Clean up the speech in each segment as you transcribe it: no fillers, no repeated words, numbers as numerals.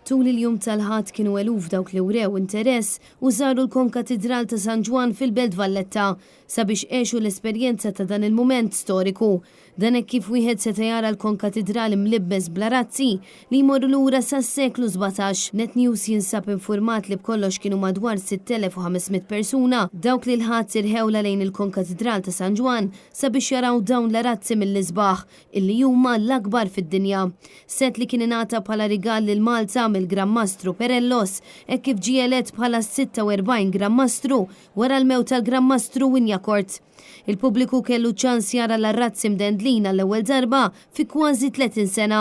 Tul il-jum tal-Ħadd kienu eluf dawk li wrew interess u żaru l-Konkatidral ta' San Ġwann fil-Belt Valletta sabiex għexu l-esperjenza ta' dan il-mument storiku. Dan hekk kif wieħed seta' jara l-Konkatidral imlibbes bl-arazzi li jmorru lura sas-seklu 17. Net News jinsab infurmat li b'kollox kienu madwar 6,500 persuna dawk li l-Ħadd irħewlha lejn il-Konkatidral ta' San Ġwann sabiex jaraw dawn l-arazzi mill-isbaħ illi huma l-akbar fid-dinja. Sett li kien ingħata bħala rigal lil Malta mill-Gran Mastru Perellos hekk kif ġie elett bħala s-46 Gran Mastru wara l-mewt tal-Gran Mastru Wignacourt. Il-pubbliku kellu ċ-ċans jara l-arrazzi mdendlin għall-ewwel darba fi kważi 30 sena,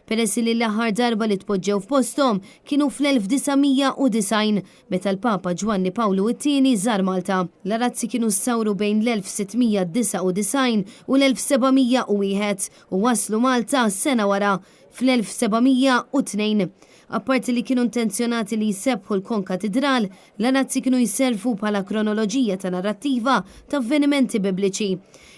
peress illi l-aħħar darba li tpoġġew f'posthom kienu fl-1990 meta l-Papa Ġwanni Pawlu it-Tieni żar Malta. L-arazzi kienu ssawru bejn l-1699 u l-1701 u waslu Malta sena wara, fl-1702. Apparti li kienu intenzjonati li jsebbħu l-Konkatidral, l-arazzi kienu jservu bħala kronoloġija ta' narrattiva ta' avvenimenti Bibliċi.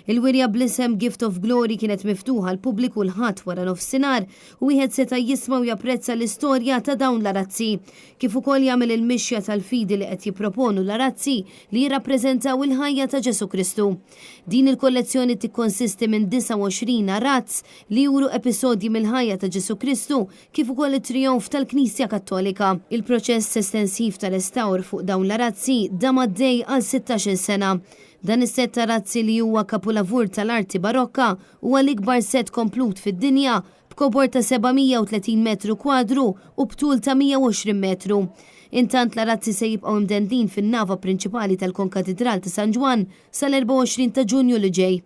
Il-wirja bl-isem Gift of Glory kienet miftuħa għall-pubbliku l-Ħadd waranofsinhar u wieħed seta' jisma' u japprezza l-istorja ta' dawn l-arazzi, kif ukoll jagħmel il-mixja tal-fidi li qed jipproponu l-arazzi li jirrappreżentaw il-ħajja ta' Ġesù Kristu. Din il-kollezzjoni tikkonsisti minn 29 arazz li juru episodji mill-ħajja ta' Ġesù Kristu kif ukoll it-trijonf tal-Knisja Kattolika. Il-proċess estensiv ta' restawr fuq dawn l-arazzi dam għaddej għal sittax-il sena. Dan is-sett ta' arazzi li huwa kapulavur tal-arti Barokka huwa l-ikbar sett komplut fid-dinja b'kobor ta' 730 metru kwadru u b'tul ta' 120 metru. Intant l-arazzi se jibqgħu imdendlin fin-nava prinċipali tal-Konkatidral ta' San Ġwann sal-24 ta' Ġunju li ġej.